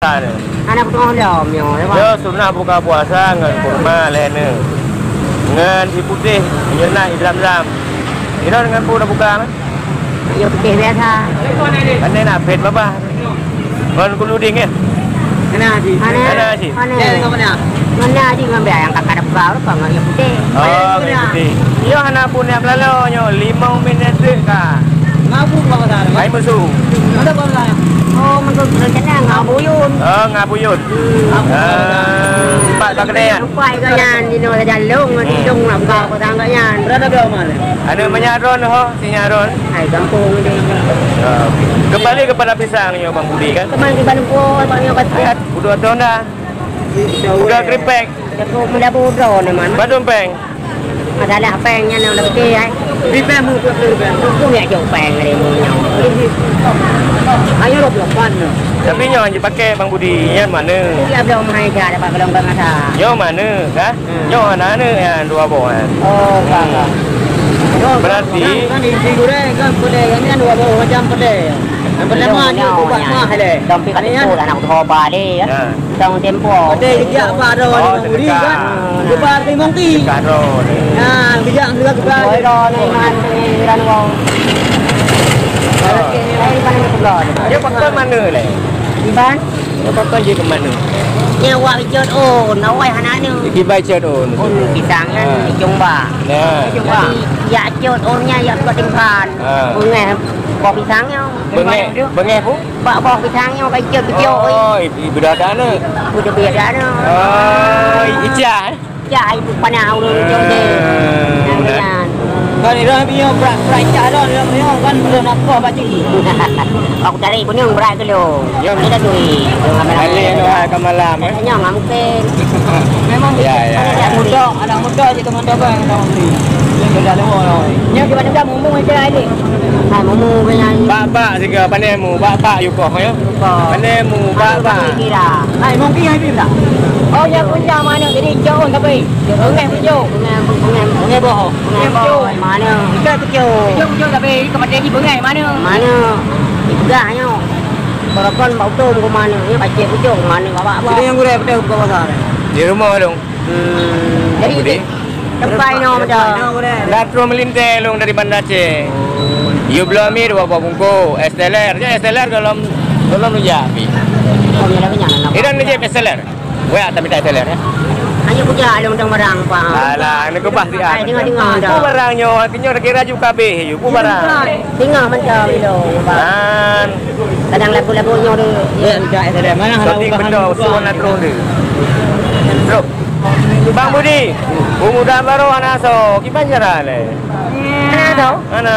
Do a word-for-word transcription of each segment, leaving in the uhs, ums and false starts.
Hana kuteungoh lom nyoe, ya, Bang. Nyoe sunah buka puasa ngon kurma lhèe nyoe. Ngon ie putéh, nyoe na ie zam-zam. Inoe ngon peue na buka, mah? Ie putéh biasa. Kan na phet babah. Ngon kuluding, ya? Hana, Cik. Hana. Hana, Cik. Hana. Ya, ngon mana? Ngon na, Cik, ngon biasa nyang kakak dah buka, apa ngon ie putéh. Oh, ngon ie putéh. Nyoe hana pun nyang lalo nyoe, limong minit dek ka. Ngabu bangsa. Hai musuh. Ada bangsa. Oh, meunan rencana ngabuyun. Oh, ngabuyun. Ah, sipat bak keudè nyan. Lupa juga nyan, dino saja long, didong nak buka apa sangat nyan. Berada berapa mana? Ada banyak ron ho, sinya ron. Hai, gampông ni. Ah, kembali kepada pisang nyoe, Bang Budi, kan? Kembali kepada Bang Budi, kan? Udah tonda. Udah keripik. Aku muda bodoh ni, man. Badum peng. Masalah peng nyan yang lebih, ai. Di peng mu, peng mu, peng. Aku nak jauh peng dari mu nyoe. Ayo, dua puluh lapan ni. Tapi nyoe hana pakai, Bang Budi, nyan mana? Iya, belum hai dah dapat gelombang asa. Nyoe mana, kan? Hmm. Nyoe aneuk-aneuk nyan dua boh, kan? Oh, ka, ka. Hmm. Berarti kan isi goreng kan, pedas kan, dua boh macam pedas. Yang pertama, nyoe, nyoe, nyoe. Dompet kat situ lah, nak betul ba deh, ya. Ya. Tong tempo. Ada jejak Pak Ron. Oh, Bang Budi sedekah. Kan? Gebar di Mongki. Sedekah Ron. Nah, bijak juga gebar. Oi, Ron, ni man, ni Ron, Ron. Oh. Okey, ni Ron, ni Ron. Dia pakon mana leh? Iban? Dia pakon je ke mana? Nyawa icot on, awai hana ni. Iban icot on. On pisang kan, ah. Jumba. Nah. Jumba. Tapi ya icot on nya ya buat tingkan. Ah. Bengeh, buah pisangnya. Bengeh, bengeh pun? Bak boh pisang nyoe ka icok-icok, oi. Oh, i-, i-, budak aneuk. Budak biasa aneuk. Oh, i-, icah, eh? Icah, ai bu panah ureueng icok deh. Ah, nah, betul. Kan irong piye brat, brat icah dah, irong, irong kan belum nak koh baju. Aku tarik gunung berat tu lo. Ya. Ada tu, eh. Ada yang doa ke malam, eh? Nyoe nggak mungkin. Memang ya, ya. Anak muda, anak muda je teman-teman, anak muda. Dia dah lewat lah. Nyoe di mana dah mumu aja ni. Ha, mumu ke nyan. Bak-bak siga, pandai mu, bak-bak yukoh, ya. Yukoh. Pandai mu, bak-bak. Kira. Hai, mungkin hai pula. Oh, ya, punya mana? Jadi, jauh tapi. Bengeh pucuk. Bengeh, bengeh. Bengeh boh. Bengeh boh. Mana? Ikan pucuk. Pucuk, pucuk, tapi kematian di bengeh mana? Mana? Ikan nyo. Barokon bak utom ke mana? Ya, pacik pucuk mana? Bak-bak. Jadi, yang gurih, betul, buka pasar. Di rumah, dong. Hmm, jadi Budi. Tempat inoe macam. Dah terus melintas long dari Banda Aceh. You blow me dua buah bungkus. Es teler. Je es teler dalam, dalam rujak api. Oh, ni lagi nyan. Idan ni je es teler. Weh, tak minta es teler, ya. Hanya puja long tang barang, Pak. Alah, ni kebah siat. Ai, tengok-tengok dah. Ku barang nyoe, nyoe lagi raju kabeh, you. Ku barang. Tengok macam itu, Pak. Kan. Kadang lagu-lagu nyoe tu. Ya, minta es teler. Mana kalau. Tapi benda usul nak terus dia. Bro. Bang Budi, pemuda baru hana asoe, kiban cara lé? Hana asoe? Hana.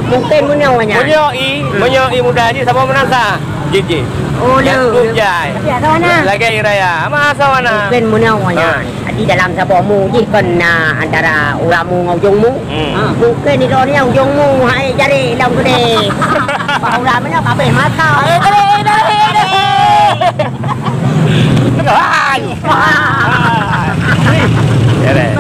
Mungkin meunyoe nyan. Meunyoe i, hmm, meunyoe i muda jih saboh meunasah. Jih, jih. Oh, ya, le, le. Jai. Tapi asoe hana. Lagèe raya, ama asoe hana. Mungkin meunyoe nyan. Ha. Jadi dalam saboh mu jih kon na antara urat mu ngon ujong mu. Hmm. Ha. Mungkin di luar ni ujong mu, hai jari lam gede. Bak urat mana kabeh mata. Hai, jari, jari, jari. Hai. Ya deh.